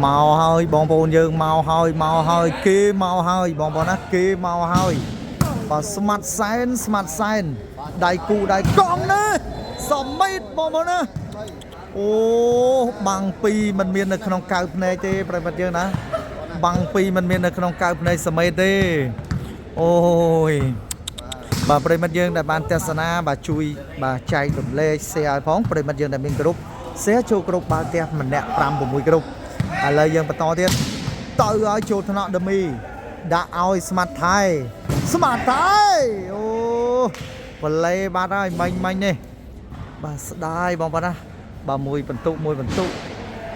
មកហើយបងប្អូនយើងមកហើយមកហើយគេមកហើយបងប្អូនណាគេមកហើយបាទស្មាត់សែនស្មាត់សែនដៃគូដៃកង់នេះសមេតបងប្អូនណាអូបាំងពីរមិនមាននៅក្នុងកៅភ្នែកទេប្រិយមិត្តយើងណាបាំងពីរមិនមាននៅក្នុងកៅភ្នែកសមេតទេអូយ បាទប្រិយមិត្តយើងដែលបានទស្សនាបាទជួយបាទចែករំលែក share ឲ្យផងប្រិយមិត្តយើងដែលមានក្រុម share ចូលក្រុមបាល់ទះម្នាក់5 6ក្រុមឥឡូវយើងបន្តទៀតទៅឲ្យចូលថ្នាក់ដមីដាក់ឲ្យស្មាត់ថៃស្មាត់ថៃអូបលេបាត់ហើយមិញមិញនេះបាទស្ដាយបងប្អូនណាបាទមួយបន្ទុកមួយបន្ទុក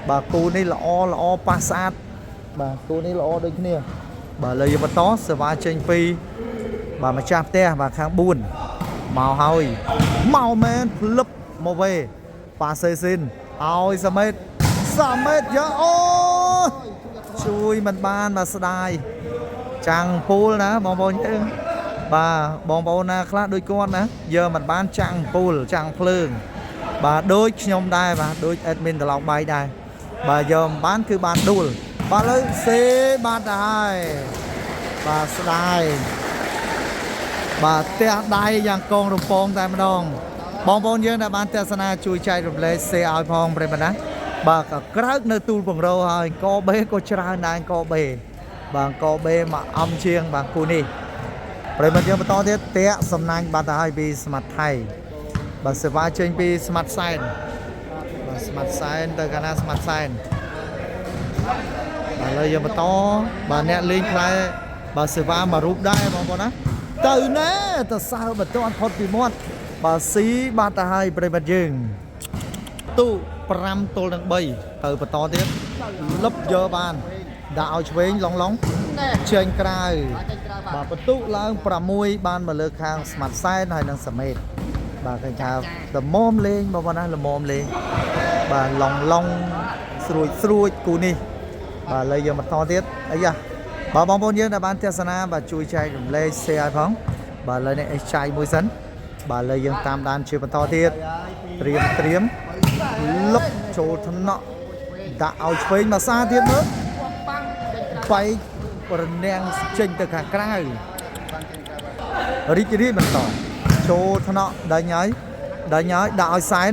បាទគូនេះល្អល្អប៉ះស្អាតបាទគូនេះល្អដូចគ្នាបាទឥឡូវយើងបន្តសេវាចេញពី បាទម្ចាស់ផ្ទះបាទខាង4មកហើយមកមែនភ្លឹបមកវេប៉ាសេស៊ីនឲ្យសមេតសមេតយកអូជួយមិនបានបាទស្ដាយចាំងពូលណាបងប្អូនយើងបាទបងប្អូនណាខ្លះដូចគាត់ណាយកមិនបានចាំងពូលចាំងភ្លើងបាទដូចខ្ញុំដែរបាទដូច admin ត្រឡោកបាយដែរបាទយកមិនបានគឺបានដួលបាទលើសេបាទទៅហើយបាទស្ដាយ បាទផ្ទះដៃយ៉ាងកងរំពងតែម្ដងបងប្អូនយើងដែលបានទស្សនាជួយចែករំលែក share ឲ្យផងប្រិយមិត្តណាបាទក៏ក្រោកនៅទូលបង្រោហើយកបេក៏ច្រើនដែរកបេបាទកបេមកអំជាងបាទគូនេះប្រិយមិត្តយើងបន្តទៀតតាក់សំណាញ់បាត់ទៅហើយពីស្មាត់ថៃបាទសេវាចេញពីស្មាត់សែនបាទស្មាត់សែនទៅកាលណាស្មាត់សែនបាទឥឡូវយើងបន្តបាទអ្នកលេងផ្លែបាទសេវាមួយរូបដែរបងប្អូនណា ទៅណែទៅសើបន្ទាន់ផុតពីមាត់បាទស៊ីបាត់ទៅហើយប្រិយមិត្តយើងទូ5ទល់នឹង3ទៅបន្តទៀតលឹបយកបានដាក់ឲ្យឆ្វេងឡងឡង ណែ ចេញក្រៅ បាទចេញក្រៅបាទ បាទបន្ទុកឡើង6បានមកលើខាងស្មាត់សែនហើយនឹងសមេតបាទឃើញថាល្មមលេងបងប្អូនណាល្មមលេងបាទឡងឡងស្រួចស្រួចគូនេះបាទឥឡូវយើងបន្តទៀតអាយ៉ាបាទបងប្អូនយើងដែលបានទស្សនាបាទជួយចែករំលែក share ឲ្យផងបាទឥឡូវនេះអេសចៃមួយសិនបាទឥឡូវយើងតាមដានជាបន្តទៀតត្រៀមត្រៀមលុបចូលថ្នាក់ដាក់ឲ្យឆ្វេងមកសាទៀតមើល បាំងចេញក្រៅ បែករនាំងចេញទៅខាងក្រៅ បាំងចេញក្រៅបាទ រីករាយបន្តចូលថ្នាក់ដេញហើយដេញហើយដាក់ឲ្យសែន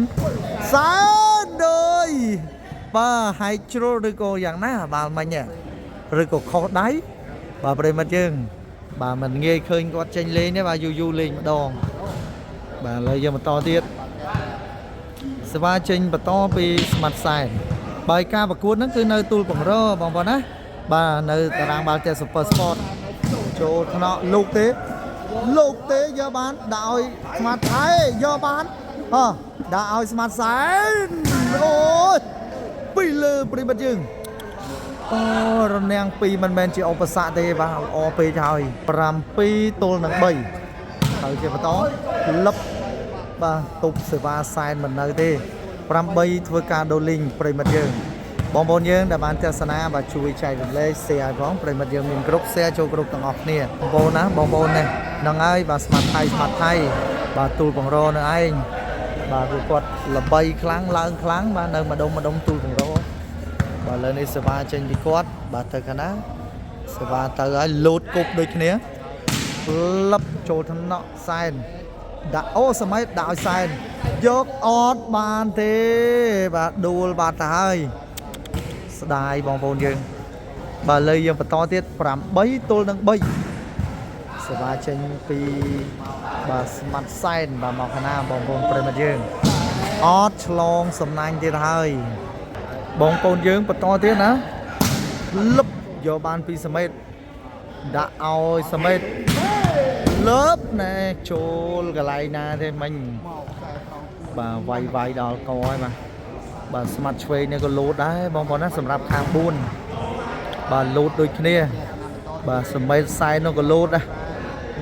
សែនដូចបាទហែកជ្រុលឬក៏យ៉ាងណាបាល់មិញហ៎ឬក៏ខុសដៃបាទប្រិយមិត្តយើងបាទមិនងាយឃើញគាត់ចេញលេងទេបាទយូរយូរលេងម្ដងបាទឥឡូវយើងបន្តទៀតសេវាចេញបន្តពីស្មាត់សែនបើការប្រកួតហ្នឹងគឺនៅទូលបង្របងប្អូនណាបាទនៅតារាងបាល់ទះ Super Sport ចូលថ្នាក់លោកទេលោកទេយកបានដាក់ឲ្យស្មាត់ថៃយកបានអោះដាក់ឲ្យស្មាត់សែនអូយពីលើប្រិយមិត្តយើងអូរនាំងពីរមិនមែនជាឧបសគ្គទេបាទល្អពេកហើយ7ទល់នឹង3ទៅជាបន្តលឹបបាទទប់សេវាសែនមិននៅទេ8ធ្វើការដូរលីងប្រិយមិត្តយើង បងប្អូនយើងដែលបានទស្សនាបាទជួយចែករំលែក share ឲ្យផងប្រិយមិត្តយើងមានគ្រប់ share ចូលគ្រប់ទាំងអស់គ្នាបងប្អូនណាបងប្អូននេះហ្នឹងហើយបាទស្មាតថៃស្មាតថៃបាទទូលបង្រនៅឯងបាទគឺគាត់ល្បីខ្លាំងឡើងខ្លាំងបាទនៅម្ដុំម្ដុំទូលបង្របាទឥឡូវនេះសេវាចេញពីគាត់បាទទៅខាងណាសេវាទៅហើយលោតគប់ដូចគ្នាលឹបចូលថ្នាក់សែនដាក់អូសម័យដាក់ឲ្យសែនយកអត់បានទេបាទដួលបាទទៅហើយ ស្ដាយបងប្អូនយើងបាទលើយើងបន្តទៀត8ទល់នឹង3សេវាចេញពីបាទស្មាត់សែនបាទមកខាងណាបងប្អូនប្រិយមិត្តយើងអត់ឆ្លងសំណាញ់ទៀតហើយបងប្អូនយើងបន្តទៀតណាលឹបយកបានពីសមេតដាក់ឲ្យសមេតលើបណែចូលកន្លែងណាទេមិញ មកខ្សែត្រង់ បាទវាយវាយដល់កហើយបាទបាទស្មាត់ឆ្វេងនេះក៏លោតដែរបងប្អូនណាសម្រាប់ខាង4បាទលោតដូចគ្នាបាទសមេតសែននោះក៏លោតដែរ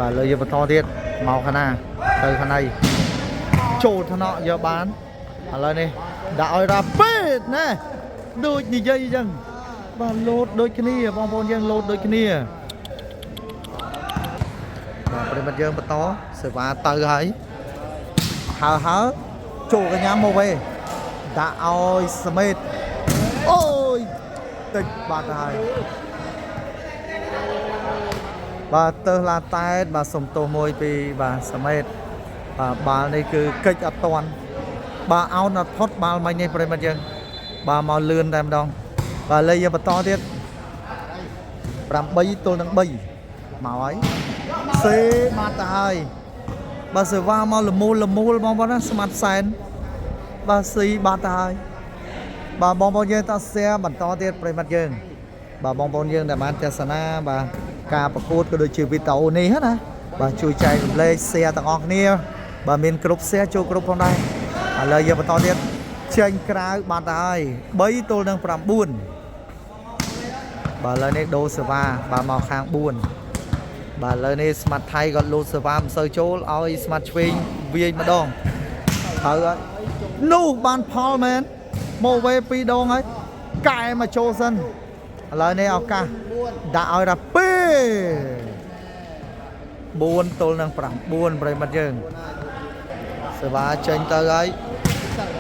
បាទលើយើងបន្តទៀតមកខាងណាទៅខាងណៃចូលថ្នាក់យកបានឥឡូវនេះដាក់ឲ្យរ៉ាពីតណែដូចនិយាយអញ្ចឹងបាទលោតដូចគ្នាបងប្អូនយើងលោតដូចគ្នាបាទប្រិយមិត្តយើងបន្តសេវាទៅហើយ ហើហើចូលកញ្ញាមកវេដាក់ឲ្យសមេតអូយ តិចបាត់ហើយបាទទៅឡាតែតបាទសុំទោសមួយពីបាទសមេតបាទបាល់នេះគឺកិច្ចអត់តាន់បាទអោនអត់ផុតបាល់មិញនេះប្រិមត្តយើងបាទមកលឿនតែម្ដងបាទលេងយើងបន្តទៀត8ទល់នឹង3មកហើយសេបាត់ទៅហើយបាទសេវាមកលមូលលមូលបងប្អូនណាស្មាត់សែនបាទស៊ីបាត់ទៅហើយបាទបងប្អូនយើងត share បន្តទៀតប្រិមត្តយើងបាទបងប្អូនយើងដែលបានទស្សនាបាទការប្រកួតក៏ដូចជាវីដេអូនេះណាបាទជួយចែករំលែក share ទាំងអស់គ្នាបាទមានគ្រប់ share ចូលគ្រប់ផងដែរឥឡូវយើងបន្តទៀតចេញក្រៅបាត់ទៅហើយ3ទល់នឹង9បាទឥឡូវនេះដូរសេវាបាទមកខាង4បាទឥឡូវនេះស្មាត់ថៃក៏លូតសេវាមិនសូវចូលឲ្យស្មាត់ឆ្វេងវាយម្ដងហើយហើយនោះបានផលមែនមកវេពីរដងហើយកែមកចូលសិនឥឡូវនេះឱកាសដាក់ឲ្យរ៉ាពី4ទល់នឹង9ប្រិយមិត្តយើងសេវាចេញទៅហើយ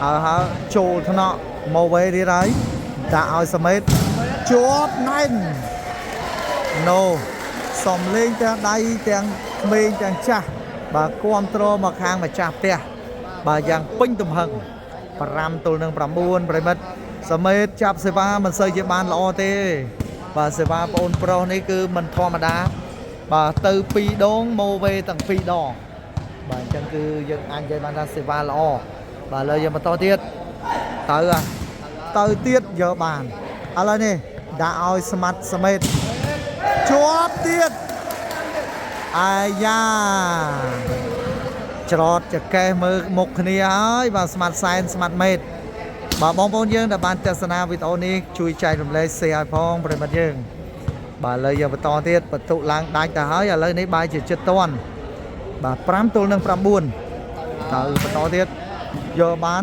ហើយហើយចូលថ្នាក់មកវេទៀតហើយដាក់ឲ្យសមេតជាប់ណែន ណូសំលេងទាំងដៃទាំងក្មេងទាំងចាស់បាទគ្រប់គ្រងមកខាងម្ចាស់ផ្ទះបាទយ៉ាងពេញទំហឹង5ទល់នឹង9ប្រិមិត្តសមេតចាប់សេវាមិនសូវជាបានល្អទេ បាទសេវាបងអូនប្រុសនេះគឺមិនធម្មតាបាទទៅ2ដងមកវេទាំង2ដងបាទអញ្ចឹងគឺយើងអាចនិយាយបានថាសេវាល្អបាទឥឡូវយើងបន្តទៀតទៅហ่ะទៅទៀតយកបានឥឡូវនេះដាក់ឲ្យស្មាត់សមេត ជាប់ទៀតអាយ៉ាច្រត់ចកេះមើលមុខគ្នាហើយបាទស្មាត់សែនស្មាត់មេតបាទបងប្អូនយើងដែលបានទស្សនាវីដេអូនេះជួយចែករំលែក share ឲ្យផងប្រិយមិត្តយើងបាទឥឡូវយើងបន្តទៀតបន្ទុឡើងដាច់ទៅហើយឥឡូវនេះបាយជាចិត្តតាន់បាទ5ទល់នឹង9ទៅបន្តទៀតយកបាន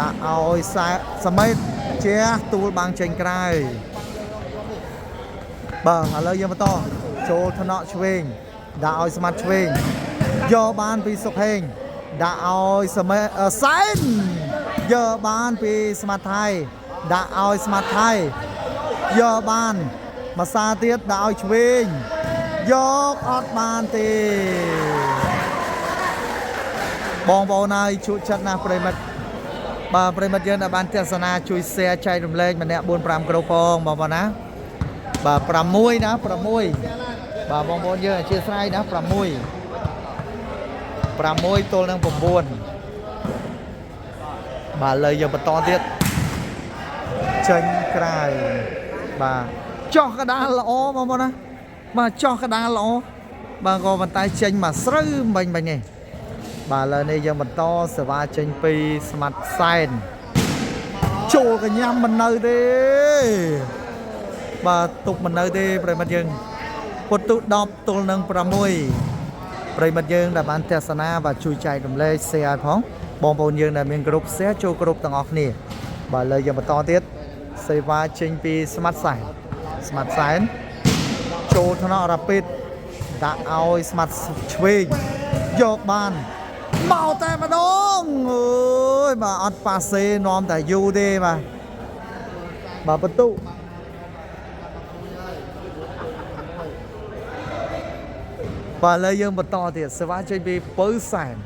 ដាក់ឲ្យសែសមេតជះទូលបាំងចេញក្រៅ បាទឥឡូវយើងបន្តចូលថ្នាក់ឆ្វេងដាក់ឲ្យស្មាត់ឆ្វេងយកបានពីសុកហេងដាក់ឲ្យសមេអឺសែនយកបានពីស្មាត់ថៃដាក់ឲ្យស្មាត់ថៃយកបានមួយសាទៀតដាក់ឲ្យឆ្វេងយកអត់បានទេបងប្អូនហើយជក់ចិត្តណាស់ប្រិមិត្តបាទប្រិមិត្តយើងដែលបានទស្សនាជួយ share ចែករំលែកម្នាក់4 5គ្រូផងបងប្អូនណា បាទ6ណា6បាទបងប្អូនយើងអធិស្ឋានណា6 6ទល់នឹង9បាទលើយើងបន្តទៀតចេញក្រៅបាទចោះកដាលល្អបងប្អូនណាបាទចោះកដាលល្អបាទក៏ប៉ុន្តែចេញមកស្រូវបាញ់បាញ់នេះបាទឥឡូវនេះយើងបន្តសេវាចេញពីស្មាត់សែនចូលកញ្ញាំមិននៅទេ បាទទុកមិននៅទេប្រិយមិត្តយើងពុទ្ធទុ10ទល់នឹង6ប្រិយមិត្តយើងដែលបានទស្សនាបាទជួយចែករំលែក share ឲ្យផងបងប្អូនយើងដែលមានក្រុម share ចូលក្រុមទាំងអស់គ្នាបាទឥឡូវយើងបន្តទៀតសេវាចេញពីស្មាត់សែនស្មាត់សែនចូលថ្នាក់រ៉ាពីតដាក់ឲ្យស្មាត់ឆ្វេងយកបានមកតែម្ដងអើយបាទអត់ប៉ាសេនាំតែយូរទេបាទបាទបន្ទុ បាទឥឡូវយើងបន្តទៀតសេវាចេញពីពៅសែន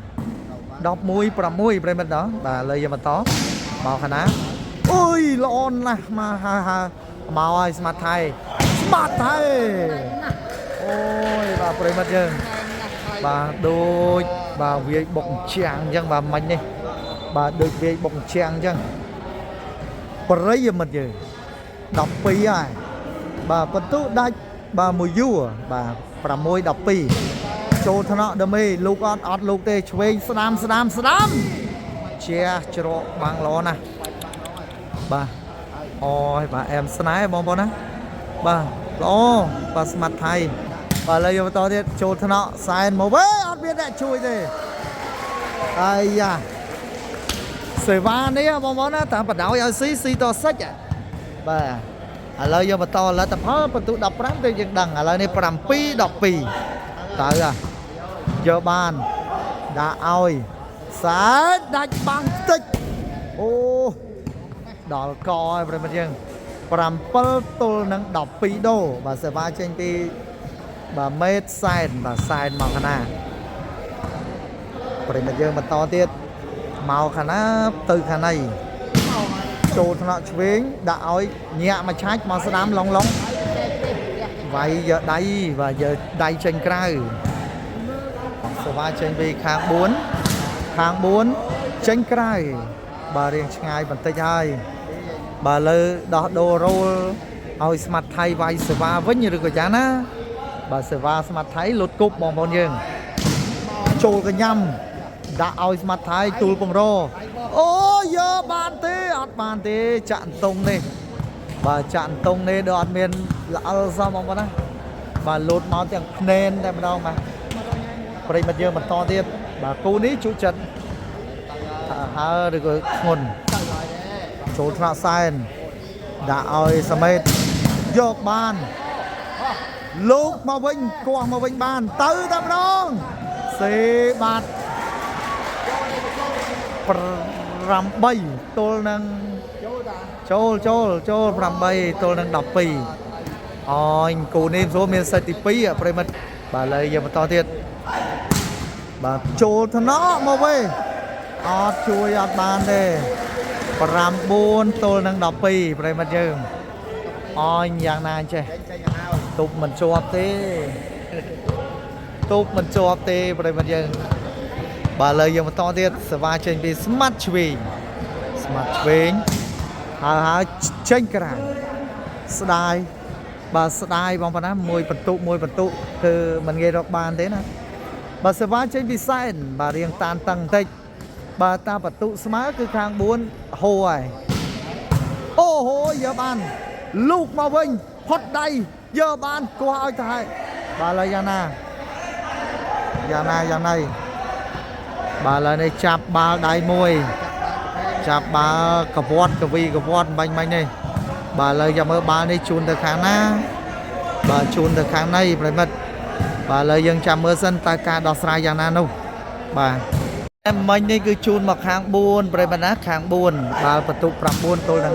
11 6ប្រិយមិត្តដល់បាទឥឡូវយើងបន្តមកខាងណាអុយល្អណាស់មកហើយហើយមកហើយស្មាត់ថៃស្មាត់ថៃអូយបាទប្រិយមិត្តយើងបាទដូចបាទវាយបុកជាងអញ្ចឹងបាទមិញនេះបាទដូចវាយបុកជាងអញ្ចឹងប្រិយមិត្តយើង12ហើយបាទបន្ទុដាច់បាទមួយយួរបាទ6 12ចូលថ្នាក់ដមេលោកអត់អត់លោកទេឆ្វេងស្ដាំស្ដាំស្ដាំជះច្រកបាំងល្អណាស់បាទអូយបាទអែមស្នេហ៍បងប្អូនណាបាទល្អបាទស្មាត់ថៃបាទឥឡូវយកបន្តទៀតចូលថ្នាក់សែនមកវិញអត់មានអ្នកជួយទេអាយ៉ាសេវានេះបងប្អូនណាតាមបដ ாய் ឲ្យស៊ីស៊ីតសិចបាទឥឡូវយកបន្តលទ្ធផលបន្ទុ15ទៅយើងដឹងឥឡូវនេះ7 12តើយកបានដាក់ឲ្យសែនដាច់បាំងតិចអូដល់កហើយប្រិយមិត្តយើង 7ទល់នឹង12ដូបាទសេវាចេញពីបាទមេតសែនបាទសែនមកខាងណាប្រិយមិត្តយើងបន្តទៀតមកខាងណាទៅខាងណីចូលថ្នាក់ឆ្វេងដាក់ឲ្យញាក់មួយឆាច់មកស្ដាំឡុងឡុងវាយយកដៃបាទយកដៃចេញក្រៅសេវាចេញពីខាង4ខាង4ចេញក្រៅបាទរៀងឆ្ងាយបន្តិចហើយ បាទលើដោះដូររោលឲ្យស្មាត់ថៃវាយសេវាវិញឬក៏យ៉ាងណាបាទសេវាស្មាត់ថៃលុតគប់បងប្អូនយើងចូលកញ្ញាំដាក់ឲ្យស្មាត់ថៃទូលពងរអូយកបានទេអត់បានទេចាក់អន្ទង់នេះបាទចាក់អន្ទង់នេះដូចអត់មានល្អិលសោះបងប្អូនណាបាទលូតមកទាំងភ្នែនតែម្ដងបាទប្រិយមិត្តយើងបន្តទៀតបាទគូនេះជក់ចិត្តហើឬក៏ធ្ងន់ ចូលថ្នាក់សែនដាក់ឲ្យសមេតយកបានលោកមកវិញគោះមកវិញបានទៅតែម្ដងសេបាត់8ទល់នឹងចូលចូលចូល8ទល់នឹង12អញគូនេះសួរមានសិទ្ធិទី2ប្រិមិត្តបាទឥឡូវយើងបន្តទៀតបាទចូលថ្នាក់មកវិញអត់ជួយអត់បានទេ 9ទល់នឹង12ប្រិយមិត្តយើងអញយ៉ាងណាចេះ ចេញចេញឲ្យហើយ ទប់មិនជាប់ទេទប់មិនជាប់ទេប្រិយមិត្តយើងបាទឥឡូវយើងបន្តទៀតសេវាចេញពីស្មាត់ឆ្វេងស្មាត់ឆ្វេងហើយហើយចេញក្រៅស្ដាយបាទស្ដាយបងប្អូនណាមួយបន្ទុកមួយបន្ទុកគឺមិនងាយរកបានទេណាបាទសេវាចេញពីសែនបាទរៀងតានតឹងបន្តិចបាទតាមបន្ទុកស្មើគឺខាង4ហូហើយ អូហូយកបានលូកមកវិញផុតដៃយកបានគោះឲ្យទៅហើយបាទឥឡូវយ៉ាងណាយ៉ាងណាយ៉ាងណីបាទឥឡូវនេះចាប់បាល់ដៃមួយចាប់បាល់កវត្តកវីកវត្តបាញ់បាញ់នេះបាទឥឡូវចាំមើលបាល់នេះជូនទៅខាងណាបាទជូនទៅខាងណីប្រិមិត្តបាទឥឡូវយើងចាំមើលសិនតើការដោះស្រាយយ៉ាងណានោះបាទ តែមិញនេះគឺជូនមកខាង4ប្រិយមិត្តណាខាង4បាល់បន្ទុក9ទល់នឹង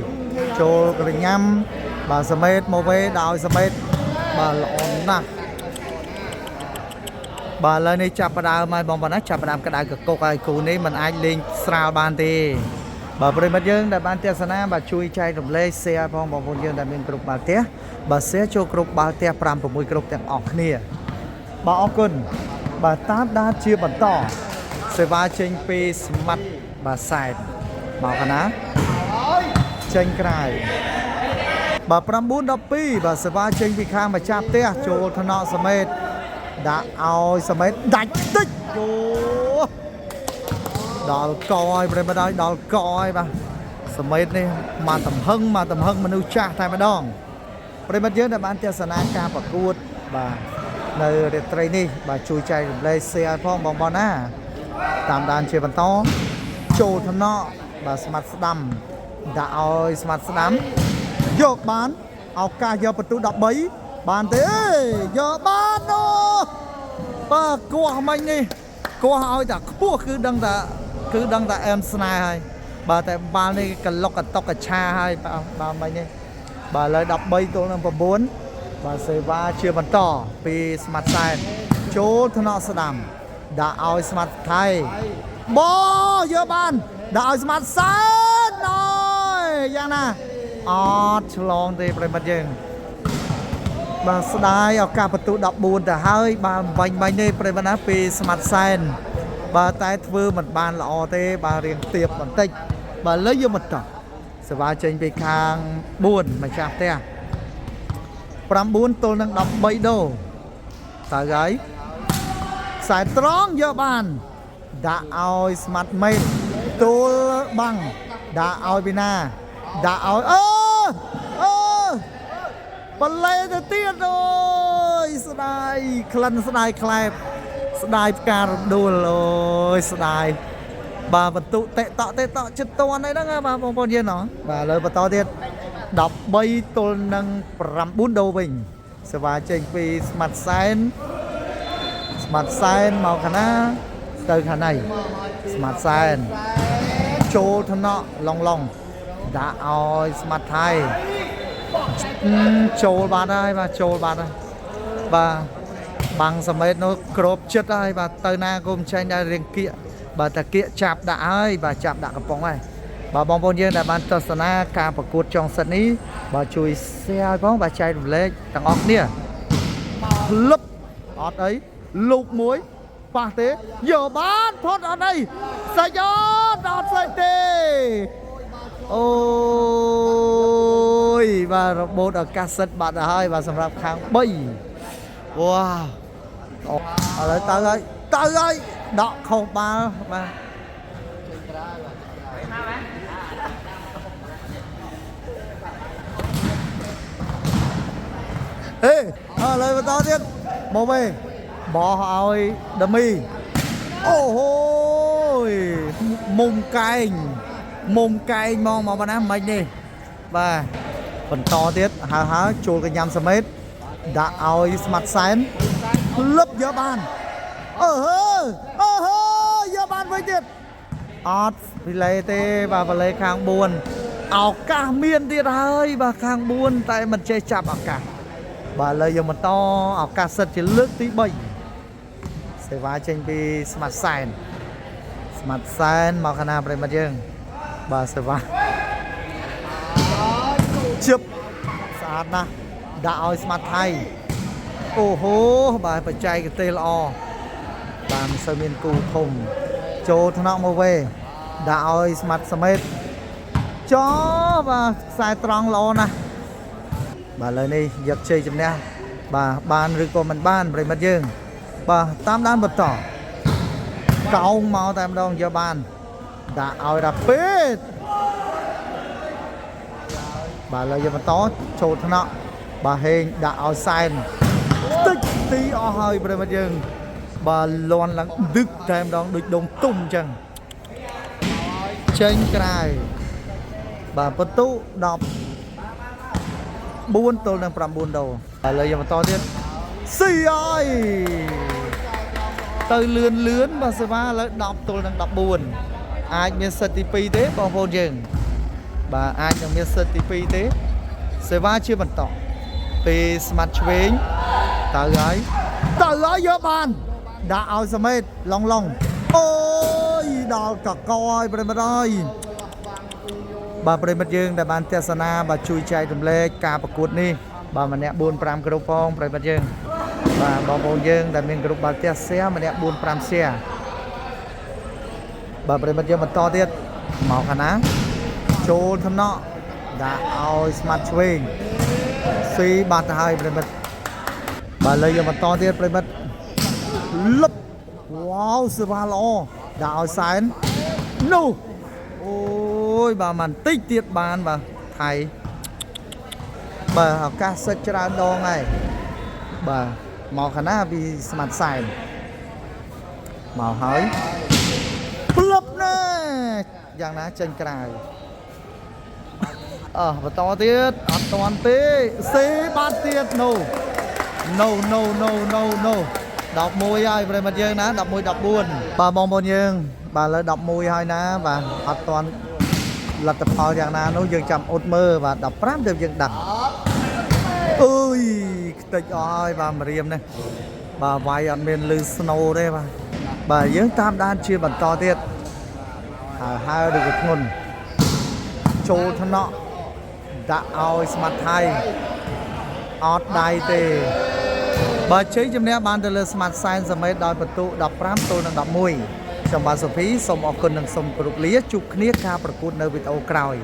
12ចូលក្រញ៉ាំបាទសមេតមកវេដោយសមេតបាទល្អណាស់បាទឥឡូវនេះចាប់ផ្ដើមហើយបងប្អូនណាចាប់ផ្ដើមក្តៅកកុកហើយគូនេះมันអាចលេងស្រាលបានទេបាទប្រិយមិត្តយើងដែលបានទស្សនាបាទជួយចែករំលែក share ផងបងប្អូនយើងដែលមានគ្រប់បាល់ផ្ទះបាទ share ចូលគ្រប់បាល់ផ្ទះ5 6គ្រប់ទាំងអស់គ្នាបាទអរគុណបាទតាមដានជាបន្ត សេវាចេញពីស្មាត់បាទសែនមកកណាចេញក្រៅបាទ9 12បាទសេវាចេញពីខាងម្ចាស់ផ្ទះចូលថ្នាក់សមេតដាក់ឲ្យសមេតដាច់តិចយោដល់កឲ្យប្រិយមិត្តឲ្យដល់កឲ្យបាទសមេតនេះមកតំហឹងមកតំហឹងមនុស្សចាស់តែម្ដងប្រិយមិត្តយើងដែលបានទស្សនាការប្រកួតបាទនៅរាត្រីនេះបាទជួយចែករំលែក share ផងបងប្អូនណា តាមដានជាបន្តចូលថ្នាក់បាទស្មាត់ស្ដាំដាក់ឲ្យស្មាត់ស្ដាំយកបានឱកាសយកបន្ទុក13បានទេយកបានអូបាទគោះមិញនេះគោះឲ្យតែខ្ពស់គឺដឹងថាគឺដឹងថាអែមស្នេហ៍ហើយបាទតែបាល់នេះកលុកកតុកកឆាហើយបាទបាទមិញនេះបាទឥឡូវ13ទល់នឹង9បាទសេវាជាបន្តពីស្មាត់សែនចូលថ្នាក់ស្ដាំដាក់ឲ្យស្មាត់ថៃ បយកបានដាក់ឲ្យស្មាត់សែនអើយយ៉ាងណាអត់ឆ្លងទេប្រិយមិត្តយើងបាទស្ដាយឱកាសបន្ទុក14ទៅហើយបាទបាញ់បាញ់នេះប្រិយមិត្តណាពីស្មាត់សែនបាទតែធ្វើមិនបានល្អទេបាទរៀងទៀបបន្តិចបាទលើយកមកតោះសេវាចេញពីខាង4ម្ចាស់ផ្ទះ9ទល់នឹង13ដូតើហើយខ្សែត្រង់យកបាន ដាក់ឲ្យស្មាត់មេតទួលបាំងដាក់ឲ្យពីណាដាក់ឲ្យអឺអឺបលែទៅទៀតអូយស្ដាយក្លិនស្ដាយក្លែបស្ដាយផ្ការំដួលអូយស្ដាយបាទបន្ទុតិតក់តិតក់ចិត្តតន់អីហ្នឹងណាបាទបងប្អូនយើងណោះបាទឥឡូវបន្តទៀត13ទល់នឹង9ដូវិញសេវាចេញពីស្មាត់សែន ស្មាត់សែនមកខាងណាទៅខាងណៃស្មាត់សែនចូលថ្នាក់ឡងឡង ដាក់ឲ្យស្មាត់ថៃចូលបាត់ហើយបាទចូលបាត់ហើយបាទបាំងសមេតនោះគ្របចិត្តហើយបាទទៅណាក៏មិនចេញដែររៀងគៀកបាទតាគៀកចាប់ដាក់ហើយបាទចាប់ដាក់កំប៉ុងហើយបាទបងប្អូនយើងដែលបានទស្សនាការប្រកួតចុងសិតនេះបាទជួយ share ផងបាទចែករំលែកទាំងអស់គ្នាលឹបអត់អីលូកមួយប៉ះទេយកបានផុតអត់អីសាច់អត់អត់សាច់ទេអូយបាទរបូតឱកាសសិតបាត់ទៅហើយបាទសម្រាប់ខាង3វ៉ាវឥឡូវទៅហើយទៅហើយដកខុសបាល់បាទ ចេញក្រៅបាទចេញក្រៅ ហេឥឡូវបន្តទៀតមកវិញបោះឲ្យដាមីអូហូយមុំកែងមុំកែងហ្មងមកណាមិននេះបាទបន្តទៀតហើហើចូលកញ្ញាំសមេតដាក់ឲ្យស្មាត់សែនលឹបយកបានអឺហឺអឺហឺយកបានវិញទៀតអត់វិលេទេបាទវិលេខាង4ឱកាសមានទៀតហើយបាទខាង4តែមិនចេះចាប់ឱកាស បាទឥឡូវយើងបន្តឱកាសសិទ្ធជាលើកទី3សេវាចេញពីស្មាត់សែនស្មាត់សែនមកខាងណាប្រិមត្តយើងបាទសេវាជឹបស្អាតណាស់ដាក់ឲ្យស្មាត់ថៃអូហូបាទបច្ចេកទេសល្អបាទមិនសូវមានគូធំចូលថ្នាក់មកវេដាក់ឲ្យស្មាត់សមេតចោបាទខ្សែត្រង់ល្អណាស់ បាទឥឡូវនេះយកជ័យជំនះបាទបានឬក៏មិនបានប្រិមិត្តយើងបាទតាមដានបន្តកោងមកតែម្ដងយកបានដាក់ឲ្យរ៉ាពីតបាទឥឡូវយកបន្តចូលថ្នាក់បាទហេងដាក់ឲ្យសែនតិចទីអស់ហើយប្រិមិត្តយើងបាទលន់ឡើងដឹកតែម្ដងដូចដងទុំអញ្ចឹងចេញក្រៅបាទបន្ទុ10 4ទល់នឹង9ដូឥឡូវយើងបន្តទៀតស៊ីហើយទៅលឿនលឿនបាទសេវាឥឡូវ10ទល់នឹង14អាចមានសិទ្ធទី2ទេបងប្អូនយើងបាទអាចនឹងមានសិទ្ធទី2ទេសេវាជាបន្តពេលស្មាត់ឆ្វេងទៅហើយទៅហើយយកបានដាក់ឲ្យសមេតឡងឡងអូយដល់កកហើយប្រិមត្តអើយ បាទប្រិមិត្តយើងដែលបានទស្សនាបាទជួយចែករំលែកការប្រកួតនេះបាទម្នាក់4 5ក្រុមផងប្រិមិត្តយើងបាទបងប្អូនយើងដែលមានក្រុមបាល់ទះសៀម្នាក់4 5សៀបាទប្រិមិត្តយើងបន្តទៀតមកខាងណាចូលថ្នាក់ដាក់ឲ្យស្មាត់ឆ្វេងស៊ីបាត់ទៅហើយប្រិមិត្តបាទឥឡូវយើងបន្តទៀតប្រិមិត្តលឹបវ៉ាវសេវាល្អដាក់ឲ្យសែននោះ អូយបាទមិនតិចទៀតបានបាទថៃបាទឱកាសសិតច្រើនដងហើយបាទមកខាងណាពីស្មាត់សែនមកហើយផ្លឹបណែយ៉ាងណាចេញក្រៅអោះបន្តទៀតអត់តាន់ទេសេបាត់ទៀត no no no no no no 11ហើយប្រិមត្តយើងណា11 14បាទបងប្អូនយើងបាទឥឡូវ11ហើយណាបាទអត់តាន់លទ្ធផលយ៉ាងណានោះយើងចាំអ៊ុតមើលបាទ15ទើបយើងដឹងអើយខ្ទេចអស់ហើយបាទម្រាមនេះបាទវាយអត់មានលឺស្នូទេបាទបាទយើងតាមដានជាបន្តទៀតហើយហើយឬក៏ធ្ងន់ចូលថ្នាក់ដាក់ឲ្យស្មាត់ថៃអត់ដៃទេ បើជ័យជំនះបានទៅលើស្មាតសែនសមេតដោយបន្ទុ15ទល់នឹង11ខ្ញុំបាទសូភីសូមអរគុណនិងសូមគោរពលាជួបគ្នាការប្រកួតនៅវីដេអូក្រោយ